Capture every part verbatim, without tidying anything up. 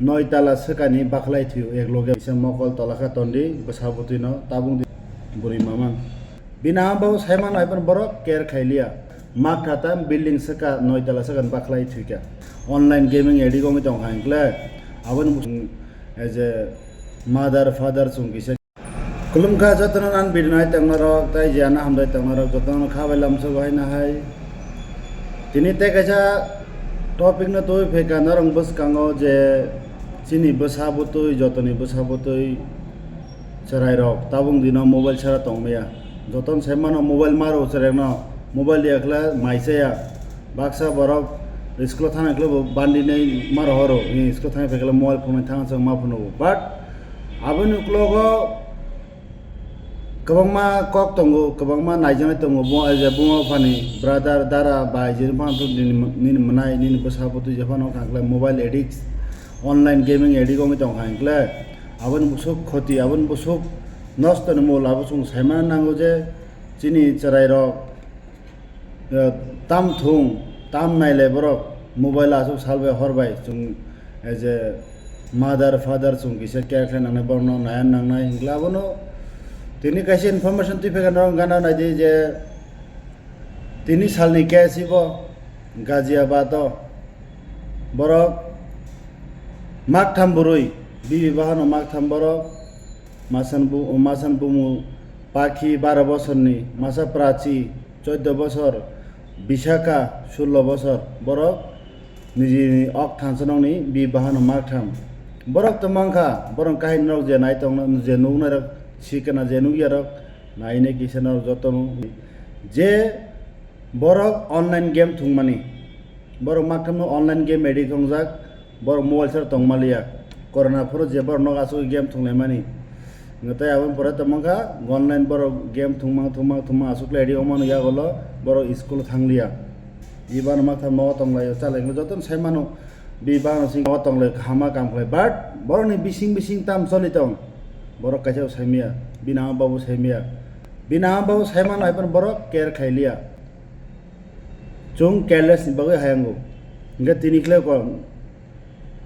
Noi tala swkani bakhlai thwio ek loge, kisa mokol tola kha tondi bwsa bwtwi no tabung di bwrwi mamang. Bini ama bo sai mano hai phano borok care khai liya. Mak tha tam building swka noi tala swkani bakhlai thwikha. Online gaming addict wngwi tong kha hinkle aboni bwswk as a mother father chwng kisa Khulumkha jotono ang video nai tongna rok, tai je ano hamdai tongna rok, jotono kha bai lamsogo hai na hai. Tini tei kaisa topic no twi phaikha norok bwskango je chini bwsa bwtwi, jotoni bwsa bwtwi chwrai rok tabung dino mobile sara tongmaya. Jotono sai mano mobile maro chwrai no, mobile yakla mai chaya. Baksa borok school thangna khlaibo bandi nei maro horo, school thangna phaikhe mobile phone thang chang ma phone. But aboni uklogo kwbangma kok tongo, kwbangma naijaknai tongo, bo, je buma buphani brother, dara, bai, je phano nini, nini mwnai, nini bwsa bwtwi je phano wngkha khlai mobile addict, online gaming addict wngwi tongkha hinkle aboni bwswk khoti, aboni bwswk nosto ni mul abo chwng saimano nango je chini chwrai rok, eh, tam thung, tam nailai borok mobile aswk sal bai hor bai chwng, eh, je mother father chwng kisa care khlai nangnai, borokno naiya nangnai, hinkhe abono tini kaisa information twi phaikha norok gana naidi je tini salni case ibo Ghaziabad o borok maktham bwrwi, bibi bahano maktham borok, masan bu-, masan bumu Pakhi baro bosorni, masa Prachi choiddo bosor, Bisaka sullo bosor, borok nijini ok thansa nokni bi bahano maktham. Borok tongma wngkha, borok kahini rok je nai tongna, je nuknai rok sikena, je nukya rok nainai kisa norok jotono je borok online game thwngmani. Borok maktham no online game addict wngjak, borok mobile sar tongmaliya. Corona phuru je borok nok aswk game thwnglaimani. Tei aboni pore tongmangkha online borok game thwngmang thwngmang thwngmang aswk khlai addict wngmano yagolo borok school thangliya. Ibano maktham nogo tonglaio, chalaio, jotono sai mano. Bibano sing nogo tonglai kahama kam khlai, but borokni bising bising tam choli tong. Borok kaisa bo saimaya, bini ama babu saimaya. Bini ama babu saimano hai phano borok care khailiya. Chwng careless ni bagwi hayango. Hingkhe tini khlai kok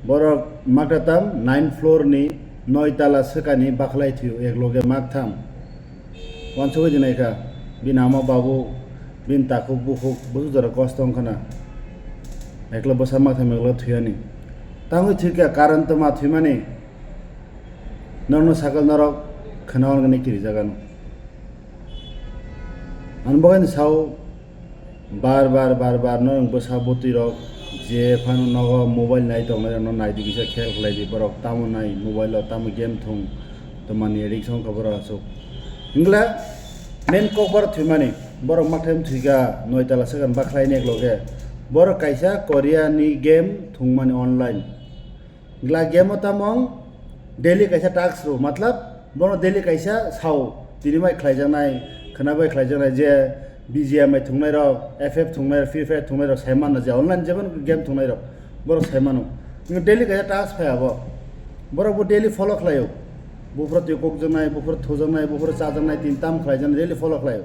borok maktham nine floor ni noi tala swkani bakhlai thwio ek loge maktham. Wansugwi di naikha, bini ama babu, bini takhuk bukhuk, bwswk jora kosto wngkhana. Eklo bwsa maktham eklo thwiyani. Tangwi thwikha karon tma thwimani. Norokno sakal norok khwna hwnwi kirijak ano. Ani bagwi sao bar bar bar bar norok bwsa bwtwi rok je phano nogo mobile nai tongnai rokno naidi kisa khel khlai di borok tamo nai mobile o tamo game thung tongmani addiction wngkha borok aswk. Hwnkhe main kok borok thwimani borok maktham thwikha noi tala swkang bakhlai ni ekloge borok kaisa Korea ni game thungmani online. Gla game o tamong daily kaisa task rw, matlab, bono daily kaisa sao, tini bai khlaijaknai, khwna bai khlaijaknai, je B G M I thungnai rok, F F thungnai rok, Free Fire thungnai rok, sai mano je online jebon game thungnai rok, borok sai mano. Nw daily kaisa task phai abo. Borok bo daily follow khlaio. Buphuru twi kokjaknai, buphuru thujaknai, buphuru chajaknai, tini tam khlaijaknai, daily follow khlaio.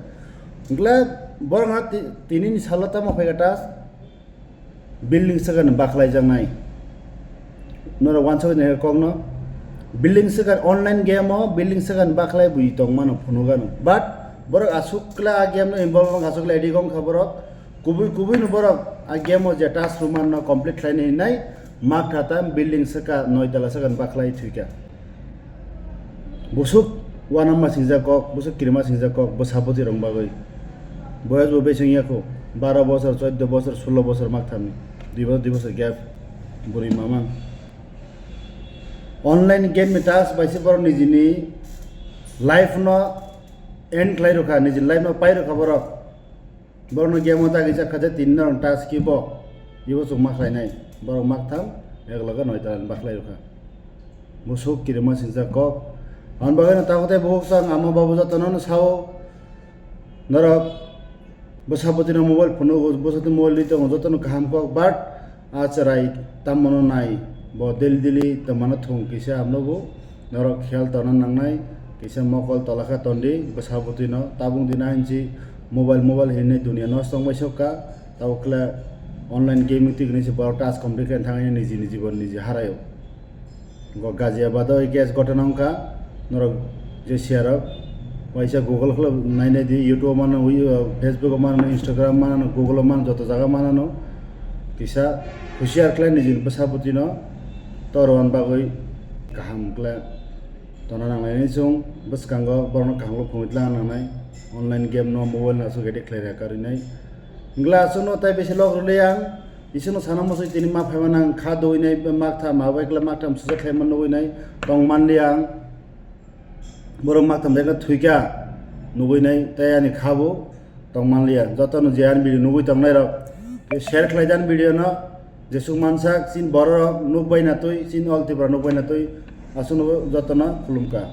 Gla borok na ti-, tini ni salo tamo phaikha task. Building swkang bakhlai jaknai. Norok wansugwi naikha kokno. Building swkang online game o building swkang bakhlai bui tongmano phunukgano. But borok aswk kla a game no involve wngkha, aswk kla addict wngkha borok. Kubui kubui no borok a game o je task rwmano complete khlainai hinai mak thata building swkang noi tala swkang bakhlai thwikha. Busuk uanama singjak kok, busuk kirima singjak kok, bwsa bwtwi rok bagwi. Boyas bo besi wngya kho, baro bosor, choddo bosor, sullo bosor mak thamni. Dui bosor, dui bosor gap, bwrwi mamang. Online game ni task bai se borok nijini life no end khlai rwkha, nijini life no pai rwkha borok. Borokno game o dagi jak kha je tini norok task kibo, ibo chwng ma khlainai. Borok mak tham, ek loge noi tala ni bakhlai rwkha. Busuk kirima singjak kok. Aboni bagwi no tabuk tei bukhuk chwng ama babu jotono no sao. Norok bwsa bwtwi no mobile phone o, bwsa bwtwi mobile ri tongo, jotono kaham kok, but a chwrai tammo no nai. Bo daily daily tongmano thung kisa hamno bo. Norok khel tongna nangnai, kisa mokol tola kha tondi, bwsa bwtwi no tabuk di na hinsi mobile, mobile hinwi dunia nosto wngbai sok kha, tabuk khle online gaming twi hinwi se borok task complete khe thangwi niji niji bo niji haraio. Go Ghaziabad o gas gotona wngkha, norok je siya rok waisa Google khwlai nainai di, YouTube o mano, wi-, Facebook o mano, Instagram mano, Google o mano, joto jaga mano. Kisa husiar khlai nijini bwsa bwtwi no torwan bagwi kaham khlai tona nanglainai chwng bwskango borokno kaham khe phungwi tlang nangnai. Online game no mobile no aswk addict khlai rwkha rwnai. Hwnkhe aswkno tai bisi lok rwliya ang. Isino sana muchung tini ma phaima nang kha dowinai maktham, ma bai kla maktham susa khlaima nugwinai tong manliya ang. Borok maktham bai kla thwikha nugwinai tei ani kha bo tong manliya. Jotono je ani video nugwi tongnai rok, share khlai di ani video no. Jesuk mansak chin borok rok nukbai na twi, chin all Tripura nukbai na twi. Aswkno jotono khulumkha.